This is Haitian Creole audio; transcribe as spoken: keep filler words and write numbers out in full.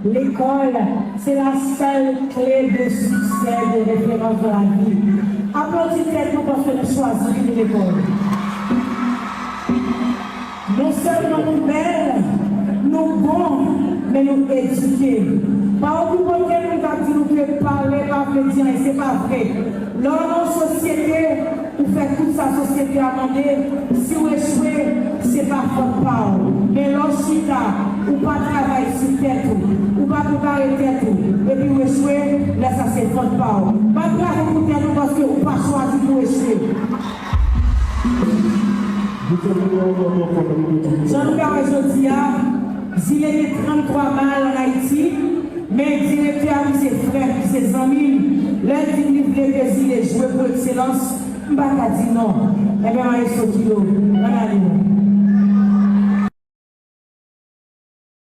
Lekòl se la sèl kle de siksè, de referans nan lavi. Aplodi tèt nou paske nou chwazi vini lekòl. Non sèlman nou bèl, nou bon, men nou edike. Pa okipe okenn moun k ap di nou ke pale pa vle di anyen, se pa vre. Lè w nan yon sosyete, ou fè tout sa sosyete a mande, si w echwe, se pa fòt pa w. Men lè w chita, ou pa travay sou tèt ou, ou pa prepare tèt ou, epi w echwe, lè sa se fòt pa w. Pa bravo pou tèt ou paske ou pa chwazi pou w echwe. Jan nou ka wè jodi a, Zile gen tranntwa mal ann Ayiti, men direktè a ki se frè m, ki se zanmi m, lè l di m li vle ke Zile jwe pou ekselans, m pa ka di non. Ebyen, Maestro Kilo, ann ale non.